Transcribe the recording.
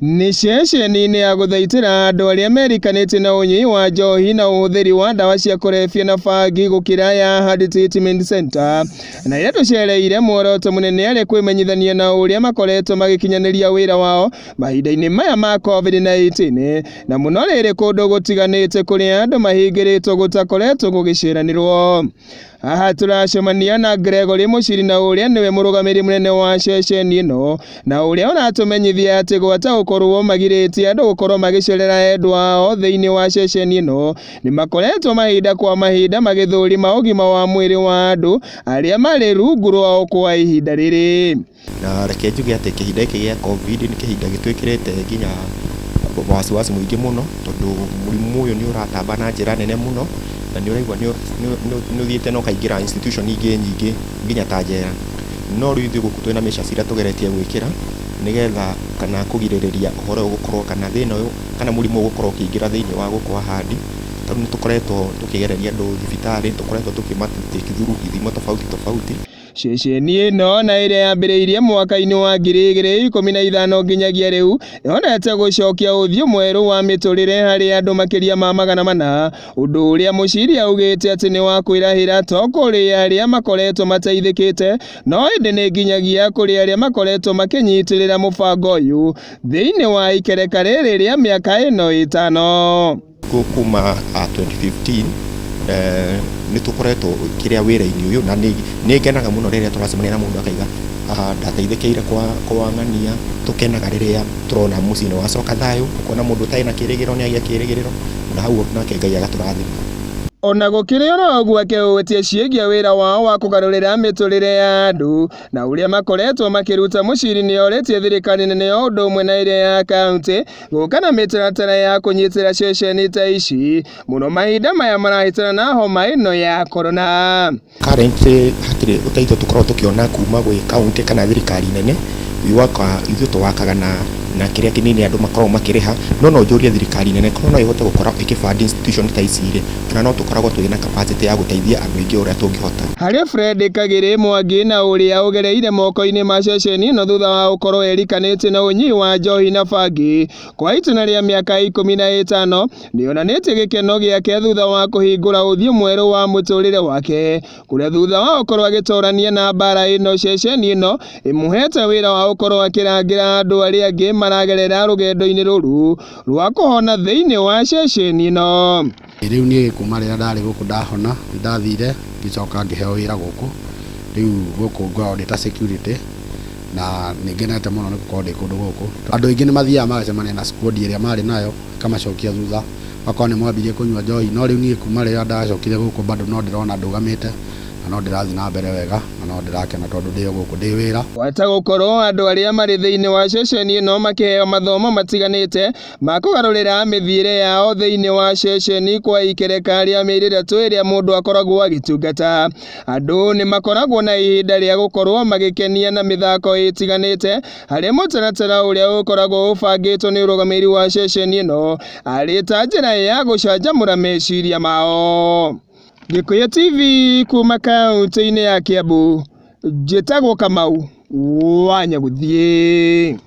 Nĩ ceceni-inĩ ya gũthaitĩra andũ arĩa merikanĩtie na ũnyui wa njohi na ũhũthĩri wa ndawa cia kũrebia na bangi gũkĩra ya Ahadi Treatment Center na ĩrĩa tũcereire muoroto mũnene arĩ kwĩmenyithania na ũrĩa makoretwo magĩkinyanĩria wĩra wao mahinda-inĩ maya ma COVID-19 na mũno rĩrĩ kũndũ gũtiganĩte kũrĩa andũ mahingĩrĩtwo gũtakoretwo gũgĩceranĩrwo. Haha tũracemania na Gregory Mũciri na ũrĩa nĩwe mũrũgamĩrĩri mũnene wa ceceni ĩno na ũrĩa ũratũmenyithia atĩ gwata gũkorwo magirĩtie andũ gũkorwo magĩcerera endwa ao thĩinĩ wa ceceni ĩno nĩ makoretwo mahinda kwa mahinda magĩthũrima ũgima wa mwĩrĩ wa andũ arĩa marĩ rungu rwao kwa ihinda rĩrĩ. Na reke njuge atĩ kĩhinda gĩkĩ gĩa COVID nĩ kĩhinda gĩtwĩkĩrĩte nginya wasiwasi mũingĩ mũno, tondũ mũrimũ ũyũ nĩ ũratamba na njĩra nene mũno, na nĩ ũraigua nĩ ũthiĩte na ũkaingĩra institution ingĩ nyingĩ nginya ta njera. No rĩu ithuĩ gũkũ twĩna measures iria tũgeretie gwĩkĩra nĩgetha kana kũgirĩrĩria ũhoro ũyũ gũkorwo kana thĩna ũyũ kana mũrimũ ũyũ gũkorwo ũkĩingĩra thĩinĩ wa gũkũ Ahadi. Tondũ nĩ tũkoretwo tũkĩgereria andũ thibitarĩ, tũkoretwo tũkĩma take through ithimo tofauti tofauti. Ceceni ĩno na ĩrĩa yambĩrĩirie mwaka-inĩ wa 2015 nginyagia rĩu ĩhonete gũcokia ũthiũ mwerũ wa mĩtũrĩre harĩ andũ makĩria ma 400, ũndũ ũrĩa Mũciri augĩte atĩ nĩ wa kwĩrahĩra to kũrĩ arĩa makoretwo mateithĩkĩte no ĩndĩ nĩ nginyagia kũrĩ arĩa makoretwo makĩnyitĩrĩra mũbango ũyũ thĩinĩ wa ikereka rĩrĩ rĩa mĩaka ĩno 5. Kuma 2015 nĩ tũkoretwo kĩrĩa wĩra-inĩ ũyũ, na nĩ ngenaga mũno rĩrĩa tũracemania na mũndũ akaiga ndateithĩkĩire kwa ng'ania. Tũkenaga rĩrĩa tũrona mũciĩ nĩ wacoka thayũ, ũkona mũndũ ũtarĩ na kĩrĩgĩrĩro nĩ agĩa kĩrĩgĩrĩro, na hau nake Ngai agatũrathima. Ona gũkĩrĩ oro ũguo akĩhutia ciĩgiĩ wĩra wao wa kũgarũrĩra mĩtũrĩre ya andũ na ũrĩa makoretwo makĩruta, Mũciri nĩ orĩtie thirikari nene o ũndũ ũmwe na ĩrĩa ya kaunti gũka na mĩtaratara ya kũnyitĩra ceceni ta ici mũno mahinda maya marahĩtana na homa ĩno ya korona. Currently hatirĩ ũteithio tũkoragwo tũkĩona kuma gwĩ kaunti kana thirikari nene. Ithuĩ tũwakaga na kĩrĩa kĩnini andũ makoragwo makĩrĩha, no no njũrie thirikari nene korwo no ĩhote gũkorwo ĩkĩ fund institution ta ici rĩ, kana no tũkoragwo twĩ na capacity ya gũteithia andũ aingĩ ũrĩa tũngĩhota. Harĩ Fred Kagĩrĩ Mwangi na ũrĩa ũgereire moko-inĩ ma ceceni ĩno thutha wa gũkorwo erikanĩtie na ũnyui wa njohi na bangi kwa itĩna rĩa mĩaka 15, nĩonanĩtie gĩkeno gĩake thutha wa kũhingũra ũthiũ mwerũ wa mũtũrĩre wake kũrĩa thutha wa gũkorwo agĩtorania na mbara ĩno ceceni ĩno ĩmũhete wĩra wa gũkorwo akĩrangĩra andũ arĩa angĩ maragerera rũgendo-inĩ rũrũ rwa kũhona thĩinĩ wa ceceni ĩno. Rĩu niĩ kuma rĩrĩa ndarĩ gũkũ ndahona, nĩ ndathire ngĩcoka ngĩheo wĩra gũkũ. Rĩu gũkũ ngoragwo ndĩ ta security na nĩ ngenete mũno nĩ gũkorwo ndĩ kũndũ gũkũ. Andũ aingĩ nĩ mathiaga magacemania na squad ĩrĩa marĩ nayo ĩkamacokia thutha, okorwo nĩ mwambirie kũnyua njohi, no rĩu niĩ kuma rĩrĩa ndacokire gũkũ bado no ndĩrona ndũgamĩte na no ndĩrathiĩ na mbere wega na no ndĩrakena tondũ ndĩ o gũkũ ndĩ wĩra. Gwata gũkorwo andũ arĩa marĩ thĩinĩ wa ceceni ĩno makĩheo mathomo matiganĩte ma kũgarũrĩra mĩthiĩre yao thĩinĩ wa ceceni kwa ikereka rĩa mĩeri 3 ĩrĩa mũndũ akoragwo agĩtungata. Andũ nĩ makoragwo na ihinda rĩa gũkorwo magĩkenia na mĩthako ĩtiganĩte harĩ mũtaratara ũrĩa ũkoragwo ũbangĩtwo nĩ ũrũgamĩrĩri wa ceceni ĩno arĩ ta njĩra ya gũcanjamũra meciria mao. Gĩkũyũ TV kuma kaunti-inĩ ya Kiambu, njĩtagwo Kamau wa Nyagũthiĩ.